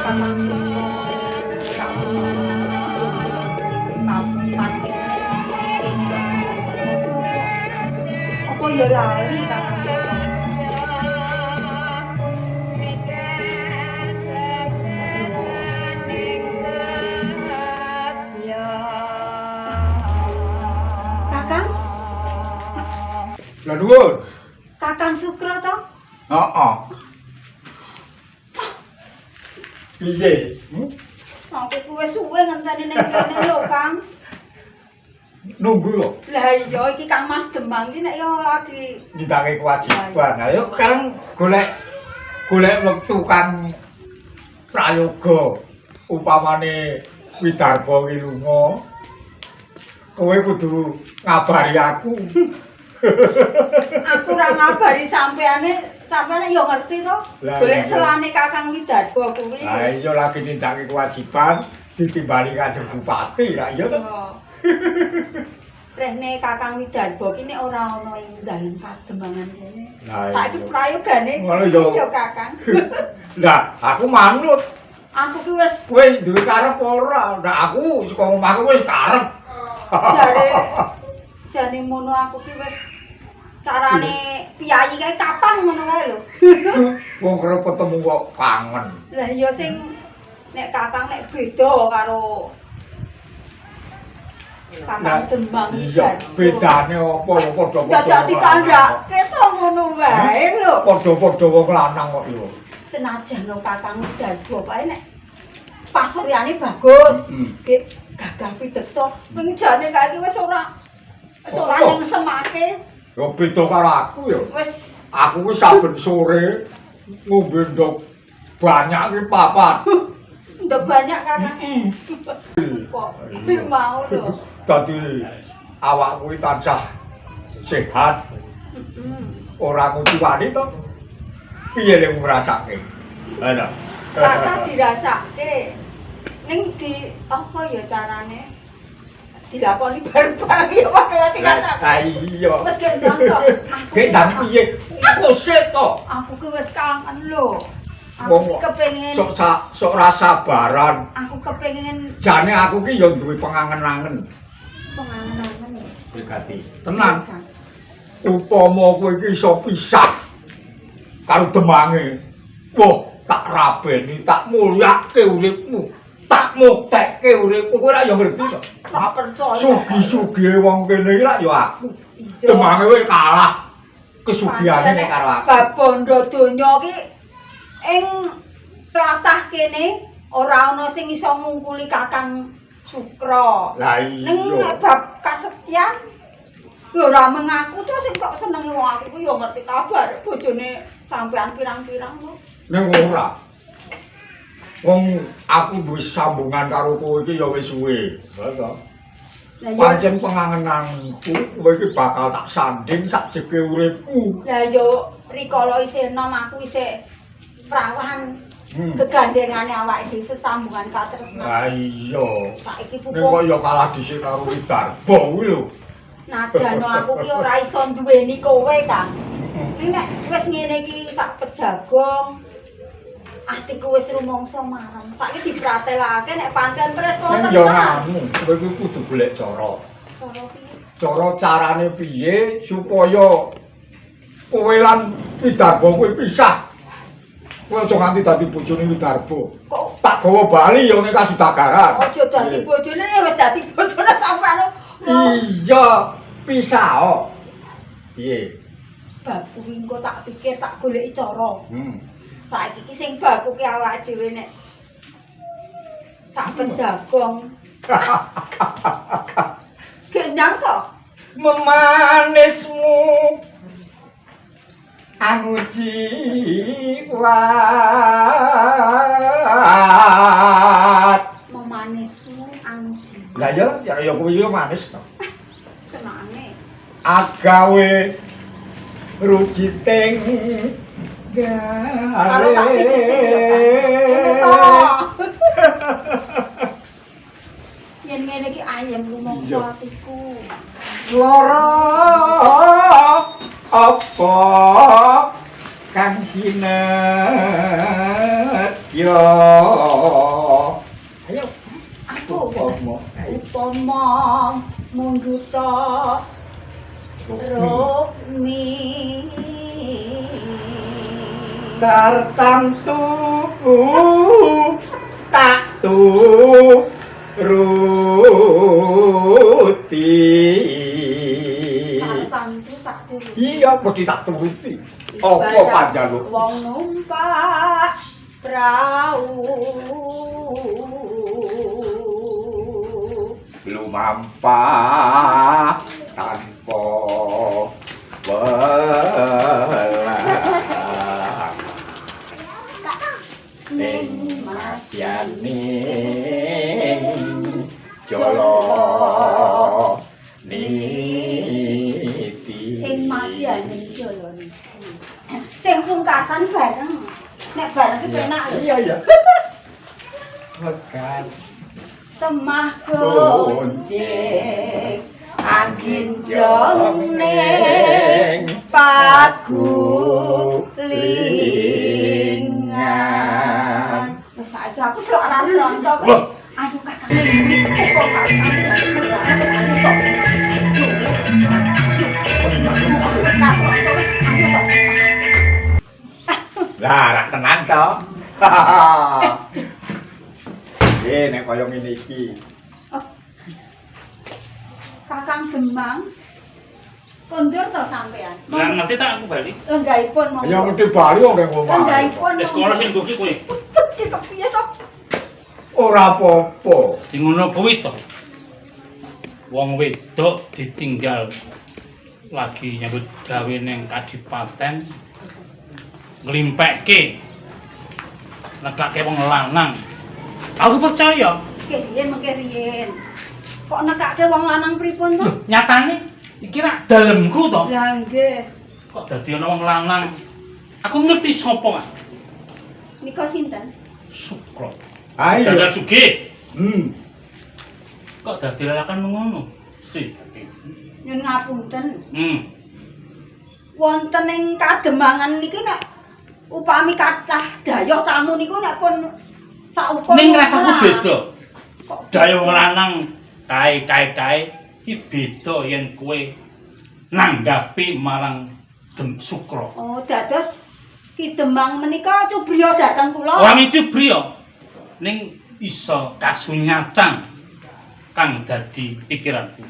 Kakang Sukra kapan apa ya lali Kakang Sukra. Kakang, Lah nuwun. Kakang Sukra to? Heeh. Piye? Hmm? Aku ku wis suwe ngenteni ning kene lho, Kang. Nunggu kok. Lah iya iki Kang Mas Demang iki nek ya lagi Nindakake kewajiban. Ayo sekarang golek golek wektu kang prayoga. Upamane Widarba ki lunga, kowe kudu ngabari aku. Aku ora ngabari sampeane, sampeane ya ngerti to. Golek selane Kakang Widarba kuwi. Lah iya lagi nindakake kewajiban ditimbali Kanjeng Bupati lah iya to. Rehne Kakang Widarba ki nek ora ana ing dalem kademangan kene. Saiki prayogane ya Kakang. Lah aku manut. Aku ki wis kowe duwe karep ora? Lah aku saka omahku wis karep. Jare jane mono aku ki wis carane piyayi kae kapan ngono kae lho. Wong kerep ketemu kok kangen. Lah iya sing nek Kakang nek beda karo Kakang Demang iki. Iya, bedane apa padha-padha. Dadak ditandhake to ngono wae lho. Padha-padha wong lanang kok yo. Senajan Kakang Widarba pae nek pasuryane bagus. Gek gagah pideksa ning jane kae iki wis ora ning semake. Ya beda karo aku ya. Wis aku ku saben sore ngombe ndok banyak ki papat. Ndok banyak Kakang. Kok mau lho. Dadi awakku iki tansah sehat. Ora ngucuwani to. Piye lek ngrasake? Lha. Rasa dirasake. Ning di apa ya carane? Dilakoni bareng-bareng ya padha dikatakan. Lah iya. Wis gendang to. Gek ndang piye? Aku sik to. Aku ki wis kangen lho. Aku kepengin sok ra sabaran. Aku kepengin jane aku ki ya duwe pengangen-angen. Pengangen-angen. Prigati. Tenang. Upama kowe iki iso pisah karo Demange. Wah, tak rabeni, tak mulyake uripmu. Tak muktekke uripku, kowe ora ya ngerti to. Ora percaya. Sugi-sugihe wong kene iki lak ya aku. Demange kowe kalah kesugihane nek karo aku. Bab bondo donya ki ing tlatah kene ora ana sing iso ngungkuli Kakang Sukra. Lah iya. Ning nek bab kasetyan ya ora mengaku to sing kok senenge wong aku ku ya ngerti kabar bojone sampean pirang-pirang to. Ning ora. Wong aku duwe sambungan karo kowe iki ya wis suwe. Lha to. Pancen pengangenanku kowe iki bakal tak sanding sak jeke uripku. Lah ya rikala isih enom aku isih prawan. Gegandengane awake dhewe sesambungan katresnan. Lah iya. Saiki ning kok ya kalah dhisik karo Widarba kuwi lho. Najan aku ki ora iso duweni kowe, Kang. Ning nek wis ngene iki sak pejagong atiku wis rumangsa marem. Saiki dipratelake nek pancen tresna tenan. Ya nganu, kowe kuwi kudu golek cara. Cara piye? Cara carane piye supaya kowe lan Widarba kuwi pisah. Kowe aja nganti dadi bojone Widarba. Kok tak gawa bali ya ning Kasudagaran. Aja dadi bojone, wis dadi bojone sampean. Iya, pisah kok. Piye? Bab kuwi engko tak pikir tak goleki cara. Saiki iki sing baku ki awake dhewe nek sak pejagong. Gendang to? Memanismu anguji kuat. Memanismu anguji. Lah iya, ya kuwi yo manis to. Kenane. Agawe rujiting Karo tak pijetin ya, Kang. Ngene to. Yen ngene iki ayem rumangsa atiku. Lara apa kang sinetya. Yo. Ayo. Aku Upama. Upama mundhuta Rukmi. Tartamtu tak turuti. Tartamtu tak turuti. Iya, mesti tak turuti. Apa panjaluk? Wong numpak prau. Lumampah tanpa welang ning madyaning jala niti. Ing madyaning jala niti. Sing pungkasan bareng. Nek bareng ki penak lho. Iya, iya. Wegas Temah goncing aginjong ning pagulingan. Wis saiki aku selak ra sronto. Aduh kakang iki kok kakang. Wis ayo to. Wis ra sronto wis ayo to. Lah rak tenan to. Nek kaya ngene iki. Oh. Kakang Demang. Kondur to sampean? Lah ngerti tak aku bali. Lenggahipun monggo. Ya ngerti bali wong ning omah. Lenggahipun. Wis kono sing nggo kowe. Iki kepiye to? Ora apa-apa. Di ngono kuwi to. Wong wedok ditinggal lagi nyambut gawe ning kadipaten nglimpekke nekake wong lanang. Aku percaya. Riyen mengke riyen. Kok nekake wong lanang pripun to? Nyatane iki rak dalemku to. Lah nggih. Kok dadi ana wong lanang? Aku ngerti sapa. Nika sinten? Sukro. Ayo. Dadan sugih. Kok dadi lelakan ngono? Sri. Nyun ngapunten. Wonten ing kademangan niki nek upami kathah dayoh tamu niku nek pun saukur ning rasaku beda. Dayoh wong lanang kae iki beda yen kowe nanggapi marang Sukro. Oh, dados Ki Demang menika cubriya dhateng kula. Ora cubriya ning iso kasunyatan kang dadi pikiranku.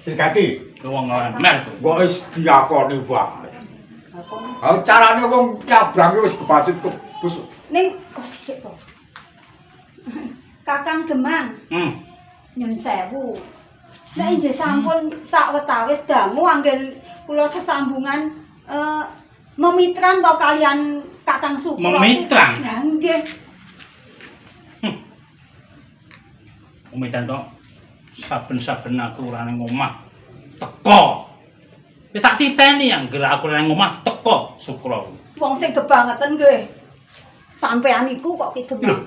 Srigati, wong lanang kowe. Mbok wis diakoni wae. Ha carane wong nyabrang wis kebacut kebus. Ning kok sithik to. Kakang Demang. Nyun sewu. Nek inggih sampun sawetawis dangu anggen kula sesambungan memitran to kalian Kakang Sukro. Memitran? Lah nggih. Memitran to saben-saben aku ora ning omah teko. Wis tak titeni anggere aku ora ning omah teko Sukro. Wong sing gebangeten nggih. Sampean iku kok Ki Demang.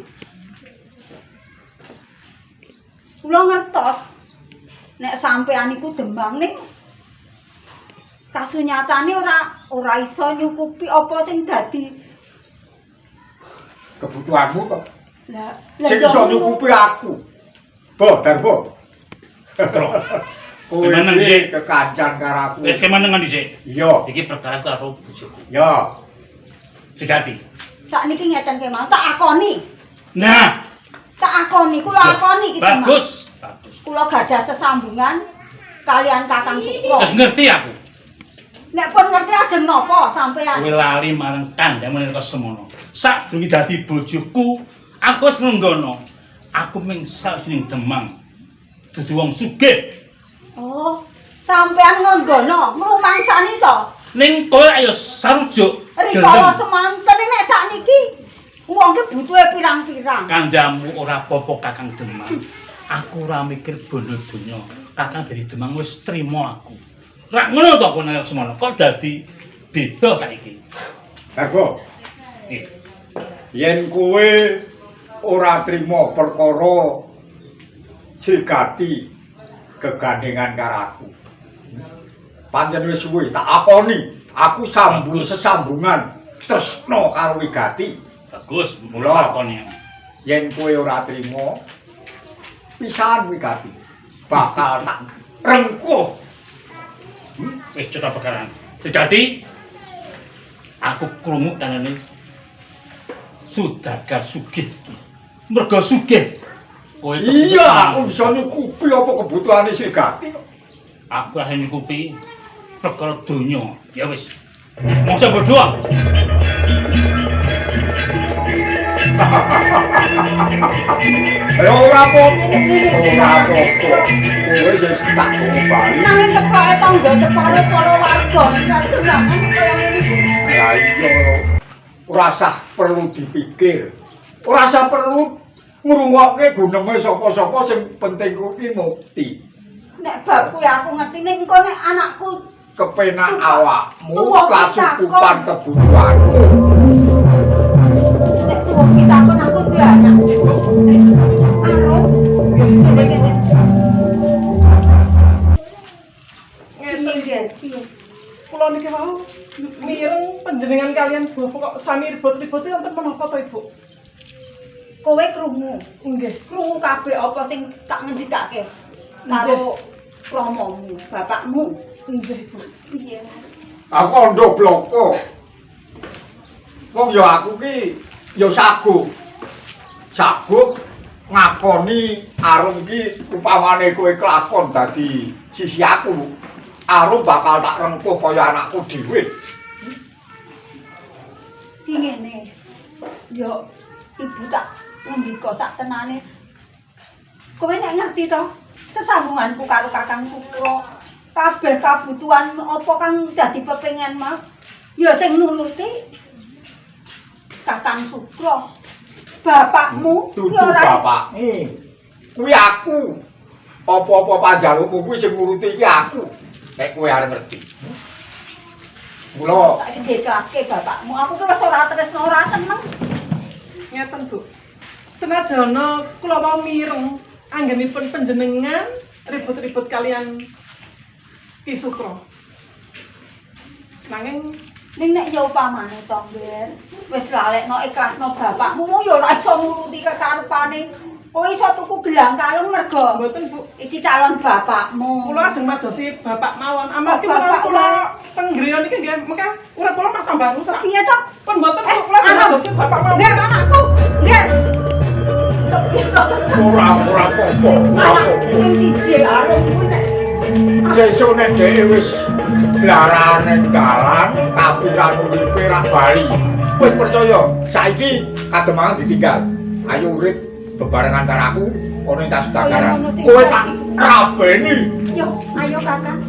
Kula ngertos nek sampean iku Demang ning kasunyatane ora iso nyukupi apa sing dadi kebutuhanmu to. Lah sing iso nyukupi aku. Bo, Darbo. Kowe iki kekancan karo aku. Wis kemenengan dhisik. Iya. Iki perkara karo bojoku. Iya. Srigati. Sakniki ngeten kemawon tak akoni. Nah, tak akoni, kula akoni iki. Bagus, bagus. Kula gadah sesambungan kalian Kakang Sukro. Wis ngerti aku. Nek pun ngerti ajeng napa sampean? Kowe lali marang kandhane menika semono. Sadurunge dadi bojoku, aku wis nenggono. Aku ming sawijining Demang. Dudu wong sugih. Oh, sampean ngenggono, ngrumangsani to? Ning kowe ayo sarujuk. Rikala semanten nek sakniki wong ki butuhe pirang-pirang. Kandhamu ora apa-apa Kakang Demang. Aku ora mikir bondo donya. Kakang dadi Demang wis trima aku. Rak ngono to kowe nek semono. Kok dadi beda saiki? Darbo. Nggih. Yen kowe ora trima perkara Srigati kegandengan karo aku. Pancen wis suwe tak akoni, aku sambung sesambungan tresna karo Wigati. Bagus, Mula. lakoni. Yen kowe ora trima pisahan wigati bakal tak rengkuh. Wis cetha perkara. Srigati, aku krungu kanane Sudagar sugih. Mergo sugih. Kowe Iya, aku bisa nyukupi apa kebutuhane Srigati. Aku ora nyukupi perkara donya. Ya wis. Mongso berdua. Ya ora apa-apa. Ora apa-apa. Kowe wis tak bali. Nanging tepake tangga tepare para warga sajenengan kaya ngene iki. Lah iya. Ora usah perlu dipikir. Ora usah perlu ngrungokke gunenge sapa-sapa, sing penting kuwi mukti. Nek bab kuwi aku ngerti, ning engko nek anakku Kepenak awakmu, Tuwa kacukupan kebutuhanmu. Nek tuwa pitakon aku duwe anak. Arum, kene kene. Ngeten. Piye, piye? Kula niki wau mireng panjenengan kalian bapak kok sami ribut-ribut wonten menapa to, Ibu? Kowe krungu. Nggih. Krungu kabeh apa sing tak ngendikake karo kramamu, bapakmu. Nggih, Ibu. Piye? Aku kandha bloko. Wong ya aku ki ya saguh. Saguh ngakoni Arum ki upamane kowe kelakon dadi sisi aku. Arum bakal tak rengkuh kaya anakku dhewe. Ki ngene. Yo ibu tak ngendika sak tenane. Kowe nek ngerti to sesambunganku karo Kakang Sukra. Kabeh kabutuhan apa kang dadi pepengen mah ya sing nuruti Kakang Sukra. Bapakmu Dudu ki ora bapakmu. Kuwi aku. Apa-apa panjalukmu kuwi sing nuruti iki aku. Nek kowe arep ngerti. Mula saiki diiklaske bapakmu. Aku ki wis ora tresno, ora seneng. Ngeten, Bu. Senajana kula mau mireng anggenipun panjenengan ribut-ribut kalian Ki Sukra. Nanging Ning nek ya upamane to, Ngger, wis lalekno ikhlasno bapakmu ya ora iso nuruti kekarepane. Kowe iso tuku gelang kalung mergo mboten, Bu. iki calon bapakmu. Kula ajeng madosi bapak mawon. Amargi Oh, menawi bapak kula teng griya niki nggih mengke urip kula mah tambah rusak. Piye to? Pun mboten, Bu, kula ajeng Arum. madosi bapak mawon. Ngger anakku, Ngger. Kepiye to? ora ora apa-apa, ora Anak apa-apa. sing siji Arum kuwi nek Sesuk nek dheke wis blarane dalan, kapiran uripe ra bali. Wis percaya, saiki kademangan ditinggal. Ayo urip bebarengan karo aku, ana ing Kaya tasdakaran. ngono sing Kowe tak saiki. rabeni. Yo, ayo Kakang.